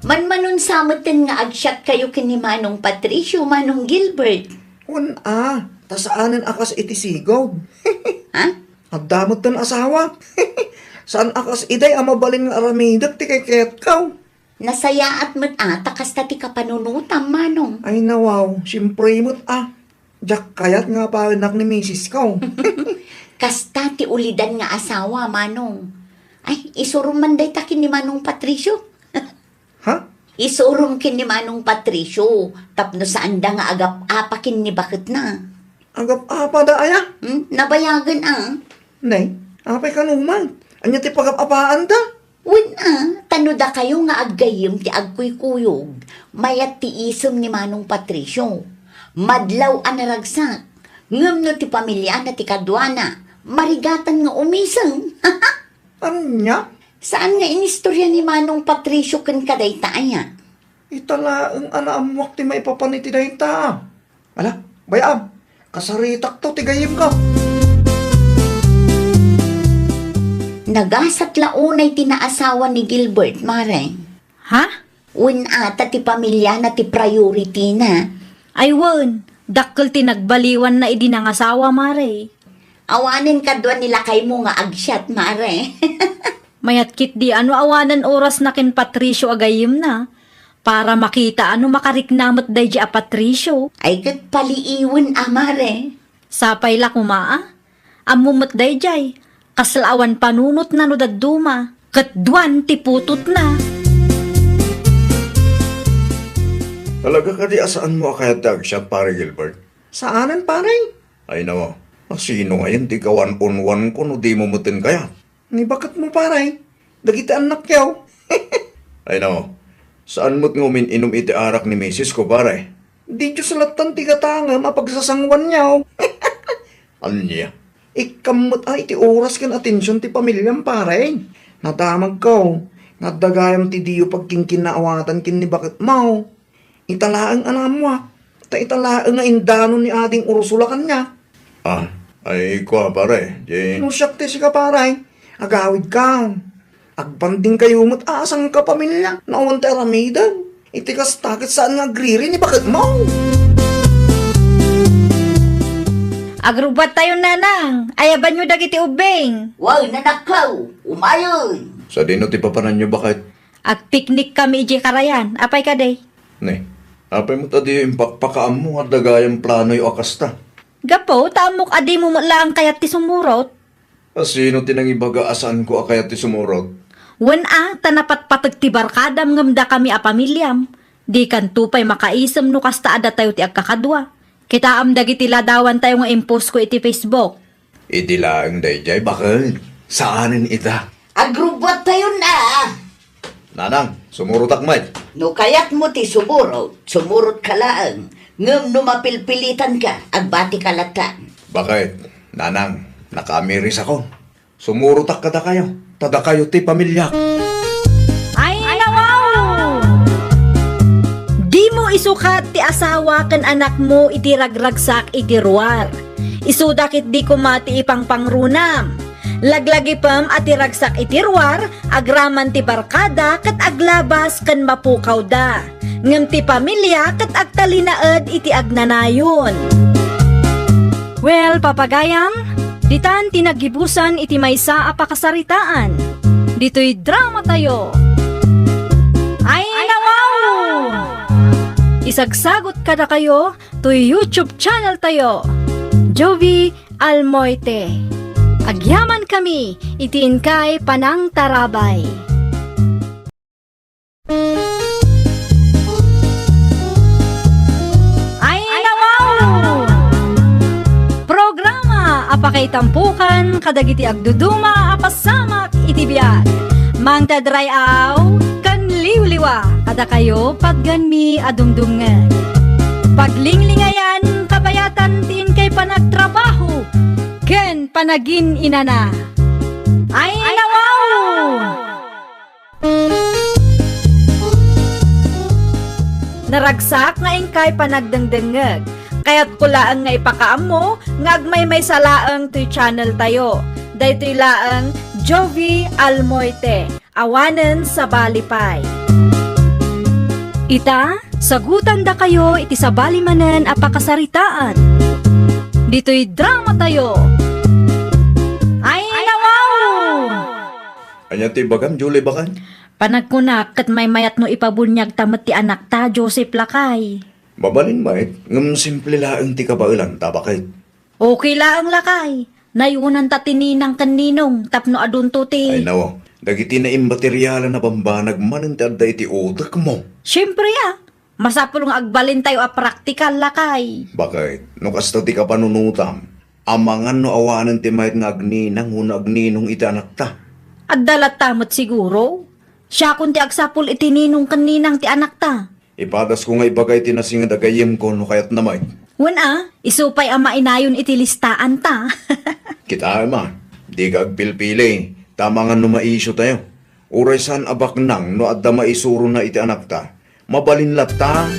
Manmanon sa metten nga agsiatkayo ken ni Manong Patricio, Manong Gilbert. Wen a, ta saanen a kas iti sigud. Ha? Adda metten asawa. Saan a kas idiay a mabalin nga aramidek ti kayatko. Nasayaat met a ta kasta ti kapanunotam, Manong. Ay, nawaw, siempre met a. Diak kayat nga apayenak ni misisko. Kasta ti ulidan nga asawa, Manong. Ay, isurom man dayta ken ni Manong Patricio. Ha? Isurom ken ni Manong Patricio, tapno saanda nga agap-apa ken ni baketna. Agap-apa da aya? Hmm? Nabayagen a. Nay, apay kano man? Ania ti pagap-apaanda? Wen a, ta no dakayo nga aggayyem ti agkuykuyog, mayat ti isem ni Manong Patricio. Madlaw a naragsak, ngem no ti pamiliana ti kaduana, marigatan nga umisem. Ania? Saan nga inistorya ni Manong Patricio kenka dayta aya? Ita laeng a naammoak ti maipapan iti dayta. Ala, bay-am, kasaritakto ti gayyemko. Nagasat la unay ti naasawa ni Gilbert, Mare. Ha? Wen a, ta ti pamiliana ti priority-na. Ay wen, dakkel ti nagbaliwanna idi nangasawa, Mare. Awanen kadua ni lakaymo nga agsiat, Mare. Mayat ketdi a no awanen orasna ken Patricio a gayyemna. Para makita a no makarikna met daydiay a Patricio. Ay ket paliiwen a, Mare. Sapay la koma a. Ammom met daydiay. Kasla awan panunotna no dadduma. Ket duan ti putotna. Talaga kadi a saanmo a kayat ti agsiat, Pare Gilbert? Saanen, pare. Ay nawa, a sino ngayen ti kawan-unwanko no dimo metten kayat? Ni baketmo, pare, dagiti annakyo. Ay, no. Saan met nga umin-inom iti arak ni misis ko, pare? Di Dios lattan ti gatangem a pagsasanguanyo. Ania? Ikkam met a iti oras ken atension ti pamiliam, pare. Nadamagko nga adda gayam ti diyo pagkinkinnaawatan ken ni baketmo. Ita laeng a naammoak, ta ita laeng nga indanon ni Ading Ursula kaniak. Ah, ay, kua, pare, di... No siak ti sika, pare, agawidka. Agbandingkayo met a sangkapamilia no awan ti aramidem. Iti kasta ket saan nga agriri ni baketmo. Agrubbuattayon, nanang. Ayabanyo dagiti ubbing. Wen, anakko, umayon. Sadino ti papananyo, baket? Agpiknikkami idiay karayan. Apay kadi? Ne, apay met a diyo impakpakaammo nga adda gayam planoyo a kasta? Gapu ta ammok a dimo met laeng kayat ti sumurot. A sino ti nangibaga a saanko a kayat ti sumurot? Wen a, ta napatpateg ti barkadam ngem dakami a pamiliam. Dikanto pay makaisem no kasta a datayo ti agkakadua. Kitaem dagiti ladawantayo nga impost ko iti Facebook. Idi laeng daydiay, baket. Saanen ita. Agrubbuattayon a. Nanang, sumurotak met. No kayatmo ti sumurot, sumurotka laeng. Ngem no mapilpilitanka, agbatika latta. Baket, Nanang, nakaamirisakon. Sumurotak kadakayo, ta dakayo ti pamiliak. Ay, nawaw! Dimo isukat ti asawa ken anakmo iti ragragsak iti ruar. Isuda ketdi koma ti ipangpangrunam. Laglagipem a ti ragsak iti ruar, agraman ti barkada ket aglabas ken mapukawda. Ngem ti pamilia ket agtalinaed iti agnanayon. Well, papagayam, ditan ti naggibusan iti maysa a pakasaritaan. Ditoy dramatayo. Ay, nawaw! Isagsagot kadakayo toy YouTube channel tayo, Jovi Almoite. Agyamankami iti inkay panangtarabay. Ay, nawaw! Programa a pakaitampukan kadagiti agduduma a pasamak iti biag. Mangted ray-aw ken liwliwa kadakayo patgenmi a dumdumngeg. Paglinglingayan, kabayatan ti inkay panagtrabaho ken panagin-inana. Ay, nawaw! Naragsak nga inkay panagdengdengngeg. Kayatko laeng nga ipakaammo nga agmaymaysa laeng toy channel tayo. Daytoy laeng Jovi Almoite, awanen sabali pay. Ita, sagutandakayo iti sabali manen a pakasaritaan. Ditoy dramatayo. Ay, nawaw! Ania ti ibagam, Julie, baket? Panagkunak ket maymayat no ipabuniagta met ti anakta, Joseph, lakay. Mabalin met, ngem simple laeng ti kabaelanta, baket. Okay laeng, lakay. Nayonanta ti ninang ken ninong tapno adunto ti Ay, nawaw. Dagiti naimmaterialan a bambanag manen ti adda iti utekmo. Siempre, a. Masapul nga agbalintayo a praktikal, lakay. Baket, no kasta ti kapanunotam, amangan no awanen ti mayat nga agninang wenno agninong iti anakta? Adda latta met siguro. Siakon ti agsapul iti ninong ken ninang ti anakta. Ipadasko nga ibaga iti nasinged a gayyemko no kayatna met. Wen a, isu pay a mainayon iti listaanta. Kitaem a, dika agpilpili, ta amangan no maisiotayo. Uray saan a baknang no adda maisurona iti anakta, mabalin latta.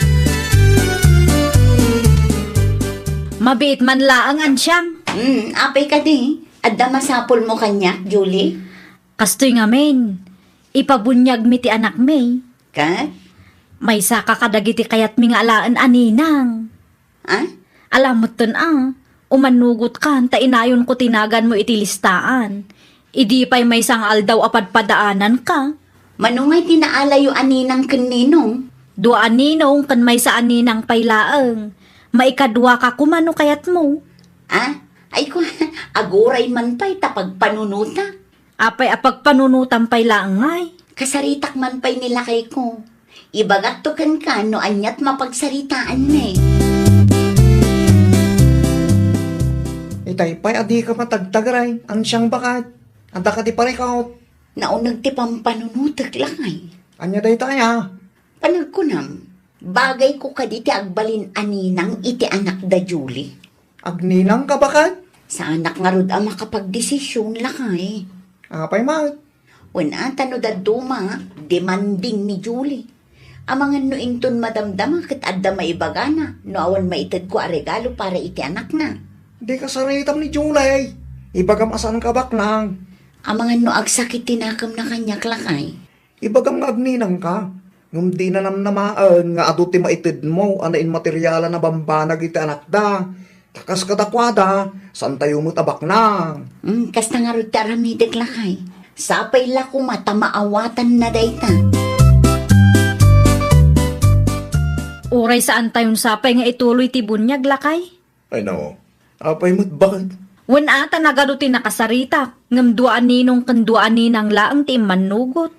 Mabiit man laeng, Ansiang. Hmm, apay kadi? Adda masapulmo kaniak, Julie? Kastoy ngamin, ipabuniagmi ti anakmi. Ket? Maysaka kadagiti kayatmi nga alaen a ninang. Ah? Ala metten a, umannugotkan ta inayonko ti naganmo iti listaan. Idi pay maysa nga aldaw a padpadaananka. Mano ngay ti naalayo a ninang ken ninong? Dua a ninong ken maysa a ninang pay laeng. Maikaduaka koma no kayatmo. Ah? Ay ko, aguray man pay ta pagpanunotak. Apay a pagpanunotam pay laeng ngay? Kasaritak man pay ni lakayko. Ibagakto kenka no aniat mapagsaritaanmi. Itay pay a dika matagtagray, Ansiang, baket. Adda kadi parikut? Nauneg ti pampanunotek, lakay. Ania dayta aya? Panagkunam, bagayko kadi ti agbalin a ninang iti anakda Julie? Agninangka, baket? Saanak ngarud a makapagdesision, lakay. Apay met? Wen a, ta no dadduma, demanding ni Julie. Amangan no inton madamdama ket adda maibagana no awan maitedko a regalo para iti anakna. Dika saritam ni Julie. Ibagam a saanka baknang. Amangan no agsakit ti nakemna kaniak, lakay. Ibagam nga agninangka, ngem dina namnamaen nga adu ti maitedmo a nainmaterialan a bambanag iti anakda. Ta kas kadakuada, saantayo met a baknang. Mm, kasta ngarud ti aramidek, lakay. Sapay la koma ta maawatanna dayta. Uray saantayon sapay nga ituloy ti buniag, lakay? Ay, nao. Apay met, baket? Wen a, ta nagadu ti nakasaritak, ngem dua a ninong ken dua a ninang laeng ti immannugot.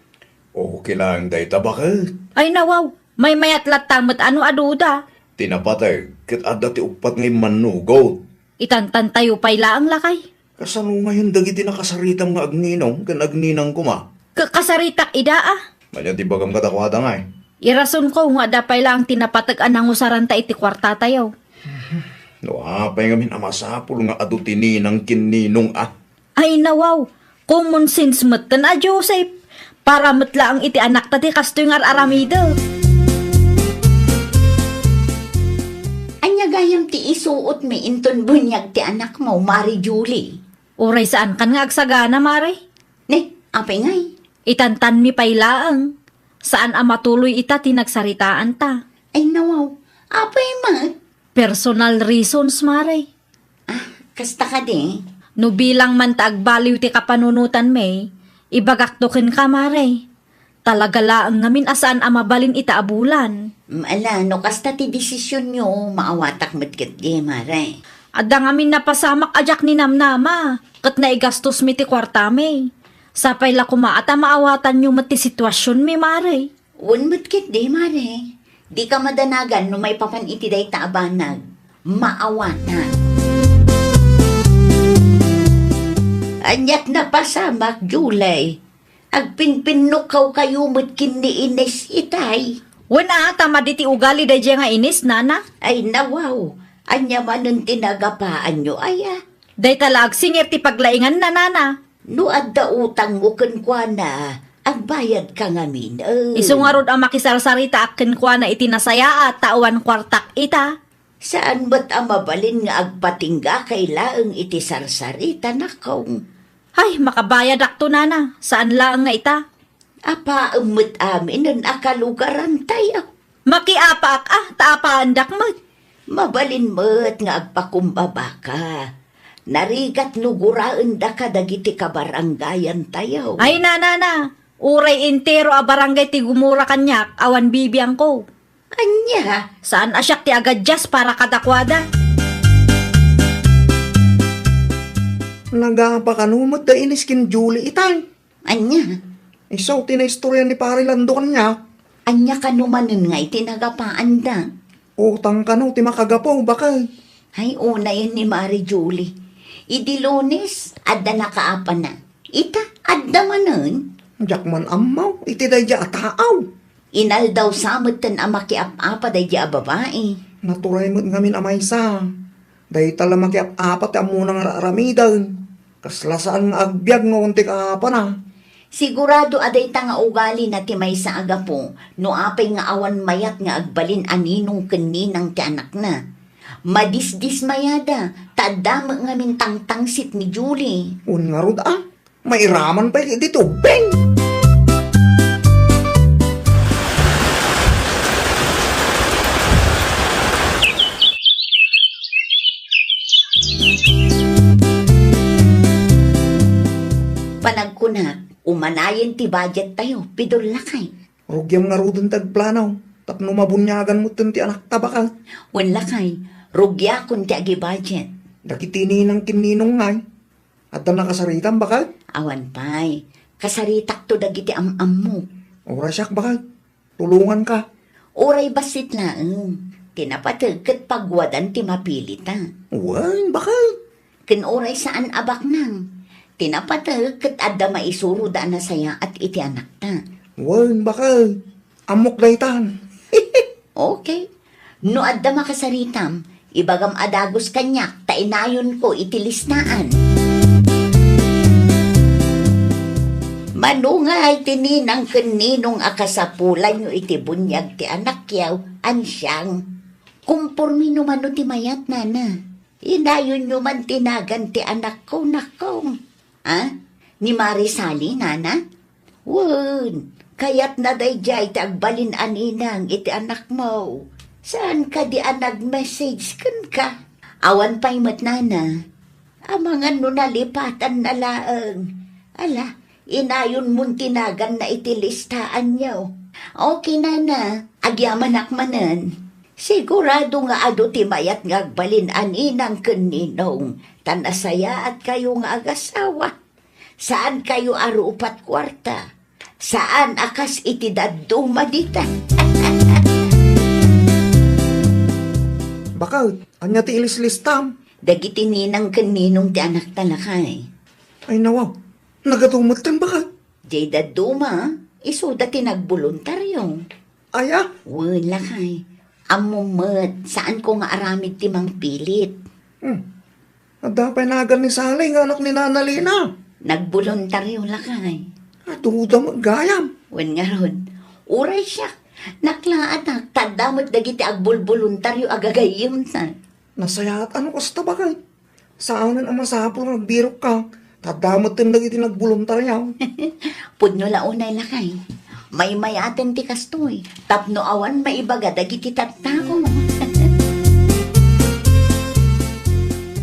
Okay laeng dayta, baket? Ay, nawaw, maymayat latta met a no aduda. Ti napateg, ket adda ti uppat nga immannugot. Itantantayo pay laeng, lakay. Kasano ngayon dagiti nakasaritam nga agninong ken agninang koma? Ka-, kasaritak ida, a. Ania ti ibagam kadakuada ngay? Irasonko nga adda pay laeng ti napateg a nangusaranta iti kuartatayo. No apay ngamin a masapul nga adu ti ninang ken ninong, a? Ay, nawaw. Common sense metten a, Joseph. Para met laeng iti anakta ti kastoy nga ar-aramidek. Ania gayam ti isuotmi inton buniag ti anakmo, Mari Julie? Uray saankan nga agsagana, Mari. Ne, apay ngay? Itantanmi pay laeng. Saan a matuloy ita ti nagsaritaanta. Ay, nawaw. Apay met? Personal reasons, Mari. Ah, kasta kadi? No bilang man ta agbaliw ti kapanunotanmi, ibagakto kenka, Mari. Talaga laeng ngamin a saan a mabalin ita a bulan. Mm, ala, no kasta ti desisionyo, maawatak met ketdi, Mari. Adda ngamin napasamak a diak ninamnama, ket naigastosmi ti kuartami. Sapay la koma a ta maawatanyo met ti situasionmi, Mari. Wen met ketdi, Mari. Dika madanagan no maipapan iti dayta a banag. Maawatak. Aniat napasamak, Julie. Agpinpinnukawkayo met ken ni Ines itay. Wen a, ta madi ti ugali daydiay nga Ines, nana. Ay, nawaw. Ania manen ti nagapaanyo, aya? Dayta la agsingir ti paglainganna, nana. No adda utangmo kenkuana, agbayadka ngamin, eh. Isu ngarud a makisarsaritaak kenkuana iti nasayaat ta awan kuartak ita. Saan met a mabalin nga agpatingga kay laeng iti sarsarita, nakong. Ay, makabayadakto, nana. Saan laeng nga ita. Apaem met aminen a kalugarantayo. Makiapaak a, ta apaandak met. Mabalin met nga agpakumbabaka. Narigat no guraendaka dagiti kabarangayantayo. Ay, nanana, uray entero a barangay ti gumura kaniak, awan bibiangko. Ania? Saan a siak ti agadias para kadakuada. Nagapa kano met da Ines ken Julie itay? Ania? Isu ti naistorya ni Pare Lando kaniak. Ania kano manen nga iti nagapaanda? Utang kano ti makagapu, baket? Ay, unayen ni Mari Julie. Idi Lunes, adda nakaapana. Ita, adda manen? Diak man ammo, iti daydiay a taaw. Inaldaw sa metten a makiap-apa daydiay a babai. Naturay met ngamin a maysa. Dayta la makiap-apa ti ammona nga ar-aramiden. Kasla saan nga agbiag no ti kaapana. Sigurado a dayta nga ugalina ti maysa a gapu no apay nga awan mayat nga agbalin a ninong ken ninang ti anakna. Madisdismayada, ta adda met ngamin tangtangsit ni Julie. Wen ngarud a, mairaman pay iti ubbing. Panagkunak, umanayen ti budget tayo, pidol lakay. Rugiam ngaruden ti agplano, tapno mabuniagan metten ti anakta, baket? Wen lakay, rugiakon ti agi-budget. Dagiti ninang ken ninong ngay, adda nakasaritam, baket? Awan pay. Kasaritakto dagiti am-ammok. Uray siak, baket. Tulonganka. Uray bassit laeng. Ti napateg ket pagwadan ti mapilita. Wen, baket. Ken uray saan a baknang. Ti napateg ket adda maisuroda a nasayaat iti anakta. Wen, baket. Ammok daytan. Okay. No adda makasaritam, ibagam a dagus kaniak ta inayonko iti listaan. Mano ngay ti ninang ken ninong a kasapulanyo iti buniag ti anakyaw, ansiang? Kumpormi no mano ti mayat, nana. Inayonyo man ti nagan ti anakko, nakong. A? Ni Mari Sally, nana? Wen, kayatna daydiay ti agbalin a ninang iti anakmo. Saan kadi a nag-message kenka? Awan pay met, nana. Amangan no nalipatanna laeng. Ala, inayonmon ti naganna iti listaanyo. Okay, nana. Agyamanak manen. Sigurado nga adu ti mayat nga agbalin a ninang ken ninong, ta nasayaatkayo nga agasawa. Saankayo a rupat kuarta. Saan a kas iti dadduma dita. Baket, ania ti ilislistam? Dagiti ninang ken ninong ti anakta, lakay. Ay, nawaw. Nagadu metten, bakay. Jay dadduma, isuda ti nagboluntario. Aya? Wen, lakay. Ammom met, saanko nga aramid ti mangpilit. Hmm. Adda pay nagan ni Sally nga anak ni Nana Lina. Nagboluntario, lakay. Aduda met gayam. Wen ngarud, uray siak, naklaatak, ta adda met dagiti agbulboluntario a gagayyemta. Nasayaat a no kasta, bakay. Saanen a masapul nga agbirokka, ta adda metten dagiti nagboluntario. Pudno la unay, lakay. Maymayaten ti kastoy, tapno awan maibaga dagiti tattao.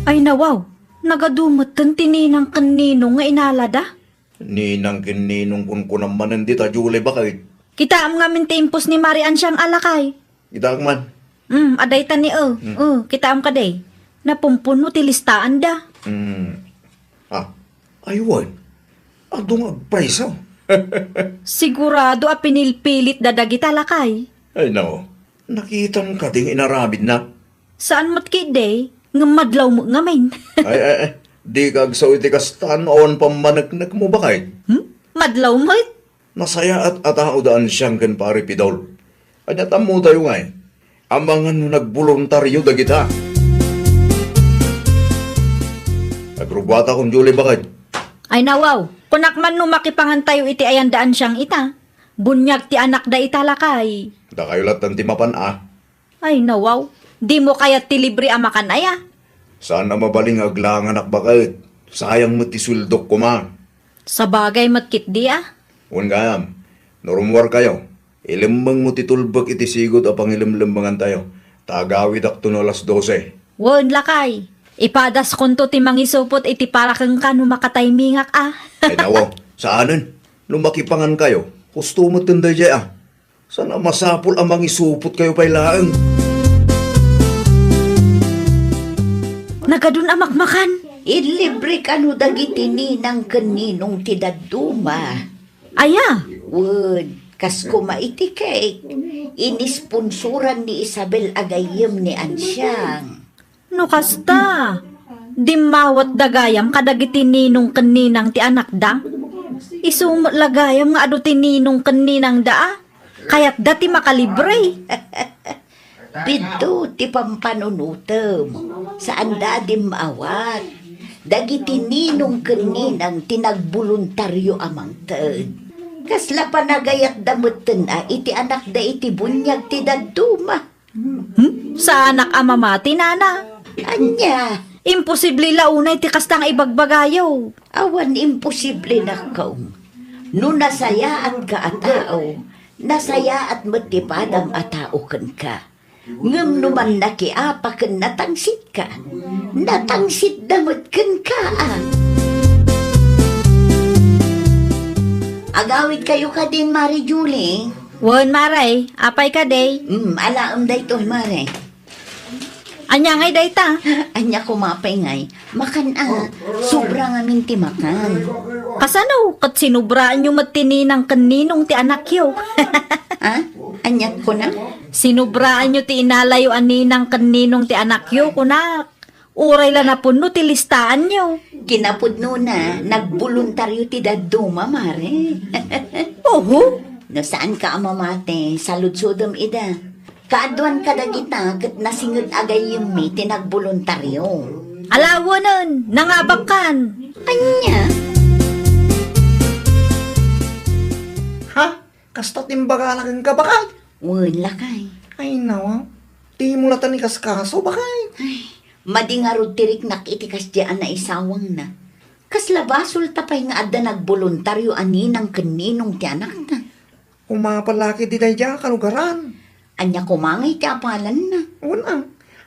Ay, nawaw, nagadu metten ti ninang ken ninong nga inalada. Ninang ken ninong kunkunam manen dita, Julie, bakay. Kitaem ngamin ti impos ni Mari Ansiang a lakay. Kitaem man. Hmm, adayta ni, oh. Hmm. Oh, kitaem kadi. Napumpuno ti listaanda. Hmm. Ah, ay wen. Adu nga agpraysa. Sigurado a pinilpilitda dagita, lakay. Ay, no. Nakitam kadi nga inaramidna? Saan met ketdi, ngem madlaw met ngamin. Ay, ay, ay. Dika agsao iti kasta no awan pammaneknekmo, bakay. Hmm? Madlaw met? Nasayaat a tao da Ansiang ken Pari Pidol. Ania, ammotayo ngay, amangan no nagboluntario dagita. Agrugguatakon, Julie, bakay. Ay, nawaw, kunak man no makipangantayo iti ayan da Ansiang ita. Buniag ti anakda ita, lakay. Dakayo lattan ti mapan a. Ay, nawaw. Dimo kayat ti libre a makan aya? Saan a mabalin nga aglanganak, bakay. Sayang met ti sueldok koma. Sabagay met ketdi a. Wen gayam, no rummuarkayo, ilemmengmo ti tulbek iti sigud a pangilemlemmengantayo, ta agawidakto no alas dose. Wen, lakay. Ipadaskonto ti mangisupot iti para kenka no makataymingak a. Ay, nawaw. Saanen. No makipangankayo, husto metten daydiay a. Saan a masapul a mangisupotkayo pay laeng. Nagadun a makmakan. Ilibre kano dagiti ninang ken ninong ti dadduma. Aya? Wen, kas koma iti cake, inisponsoran ni Isabel a gayyem ni Ansiang. No kasta, dimmawatda gayam kadagiti ninong ken ninang ti anakda. Isu met la gayam nga adu ti ninong ken ninangda a kayatda ti makalibre. Bidto ti pampanunotem, saanda a dimmawat. Dagiti ninong ken ninang ti nagboluntario a mangted. Kasla panagayatda metten a iti anakda iti buniag ti dadduma. Hmm? Saanak a mamati, nana. Ania? Imposible la unay ti kasta nga ibagbagayo. Awan imposible, nakkaw. No nasayaatka a tao, nasayaat met ti padam a tao kenka. Ngem no mannakiapa ken natangsitka, natangsitda met kenka a. Agawidkayo kadin, Mare Julie? Wen, Mare. Apay kadi? Hmm, alaem daytoy, Mare. Ania ngay dayta? Ania koma pay ngay? Makan a, sobra ngamin ti makan. Kasano? Ket sinubraanyo met ti ninang ken ninong ti anakyo. Ha? Ania kuna? Sinubraanyo ti inalayo a ninang ken ninong ti anakyo, kunak. Uray la napunno ti listaanyo. Kinapudnona, nagboluntaryo ti dadduma, Mare. Oho. No saanka a mamati, saludsodem ida. Kaaduan kadagita ket nasinged a gayyemmi ti nagboluntaryo. Alawenen, nangabakkan. Ania? Ha? Kasta ti imbagana kenka, bakay? Wen, lakay. Ay, nawa. Dimo latan ikaskaso, bakay? Ay, madi ngarud ti riknak iti kasdi a naisawangna. Kasla basolta pay nga adda nagboluntaryo a ninang ken ninong ti anakna. Umapal la ketdi daydiay a kalugaran. Ania koma ngay ti apalanna? Wen a,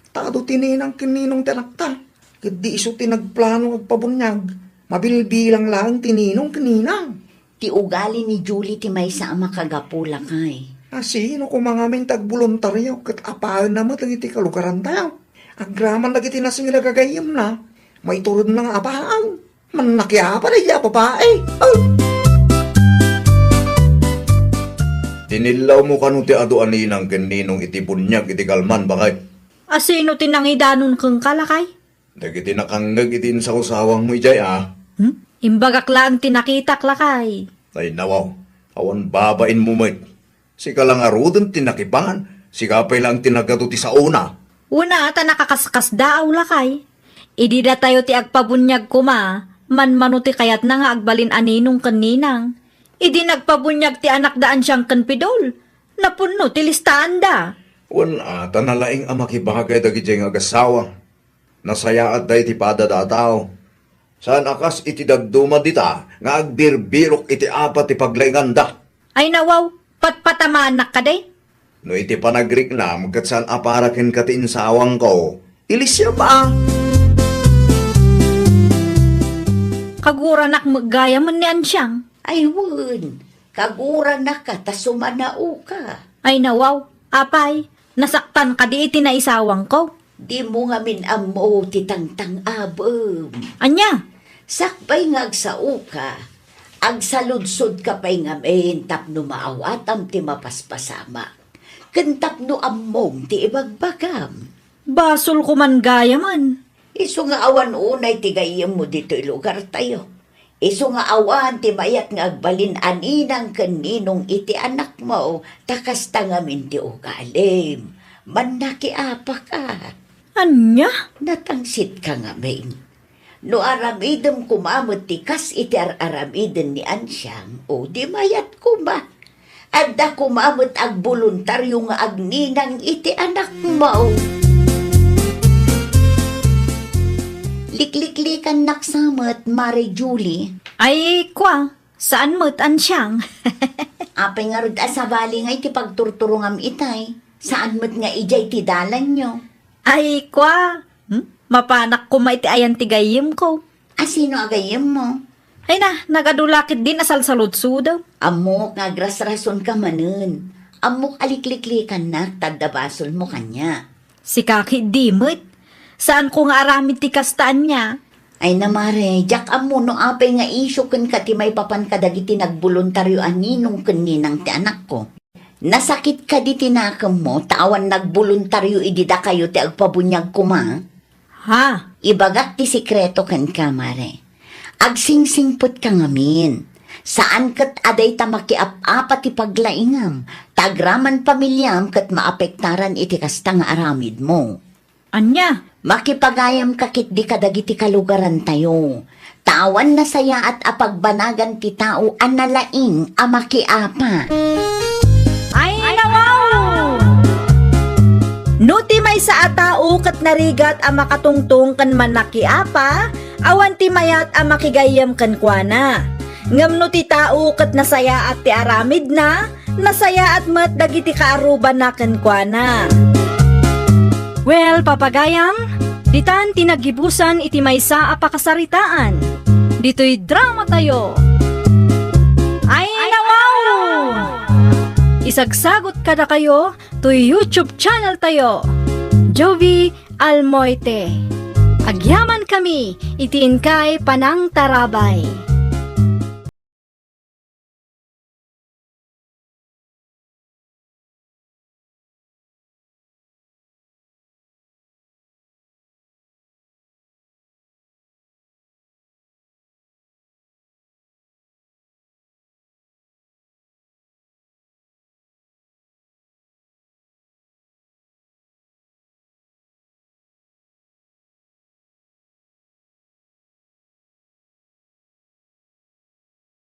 ta adu ti ninang ken ninong ti anakta. Ket di isu ti nagplano nga agpabuniag, mabilbilang laeng ti ninong ken ninang. Ti ugali ni Julie ti maysa a makagapu, lakay. A, sino koma ngamin ti agboluntaryo ket apaenna met dagiti kalugarantayo? Agraman dagiti nasinged a gagayyemna, maituredna nga apaen. Mannakiapa daydiay a babai. Oh! Tinillawmo kano ti adu a ninang ken ninong iti buniag iti kalman, bakay? A, sino ti nangidanon kenka, lakay? Dagiti nakangngeg iti insawsawangmo idiay a? Hmm? Imbagak laeng ti nakitak, lakay. Ay, nawaw. Awan babainmo met. Sika la ngaruden ti nakipan, sika pay laeng ti nagadu ti saona. Wen a, ta nakakaskasdaaw, lakay. Idi datayo ti agpabuniag koma, manmano ti kayatna nga agbalin a ninong ken ninang. Idi nagpabuniag ti anakda Ansiang ken Pidol, napunno ti listaanda. Wen a, ta nalaing a makibagay dagidiay nga agassawa. Nasayaatda iti padada a tao. Saan a kas iti dadduma dita nga agbirbirok iti apa ti paglainganda. Ay nawaw, patpatamaannak kadi? No iti panagriknam ket saan a para kenka ti insawangko, ilisiam a. Kaguranak met gayamen ni Ansiang. Ay wen, kaguranak ta sumanaoka. Ay nawaw, apay, nasaktan kadi iti naisawangko? Dimo ngamin ammo ti tangtang-abem. Ania? Sakbay nga agsaoka, agsaludsodka pay ngamin tapno maawatam ti mapaspasamak. Ken tapno ammom ti ibagbagam. Basolko man gayamen. Isu nga awan unay ti gayyemmo ditoy lugartayo. Isu nga awan ti mayat nga agbalin a ninang ken ninong iti anakmo, ta kasta ngamin ti ugalim. Mannakiapaka. Ania? Natangsitka ngamin. No aramidem koma met ti kas iti ar-aramiden ni Ansiang, o di mayat koma. Adda koma met agboluntario nga agninang iti anakmo. Likliklikannak sa met, Mare Julie. Ay, kua, saan met, Ansiang. Apay ngarud a sabali nga iti pagturturongam itay? Saan met nga idiay ti dalanyo? Ay, kua, hmm? Mapanak koma iti ayan ti gayyemko. A sino a gayyemmo? Ay na, nagadu la ketdin a salsaludsodem. Ammok nga agrasrasonka manen. Ammok a likliklikannak ta adda basolmo kaniak. Sika ketdi met. Saanko nga aramid ti kasta ania. Ay na, Mare, diak ammo no apay nga isyu kenka ti maipapan kadagiti nagboluntario a ninong ken ninang ti anakko. Nasakit kadi ti nakemmo ta awan nagboluntario idi dakayo ti agpabuniag koma? Ha? Ibagak ti sekreto kenka, Mare. Agsingsingpetka ngamin. Saan ket a dayta makiap-apa ti paglaingam, ta agraman pamiliam ket maapektaran iti kasta nga aramidmo. Ania? Makipagayamka ketdi kadagiti kalugarantayo. Ta awan nasayaat a pagbanagan ti tao a nalaing a makiapa. Ay, nawaw! No ti maysa a tao ket narigat a makatungtong ken mannakiapa, awan ti mayat a makigayyem kenkuana. Ngem no ti tao ket nasayaat ti aramidna, nasayaat met dagiti kaarubanna kenkuana. Well, papagayam, ditan ti naggibusan iti maysa a pakasaritaan. Ditoy dramatayo. Ay, nawaw! Isagsagot kadakayo toy YouTube channel tayo, Jovi Almoite. Agyaman kami iti inkay panangtarabay.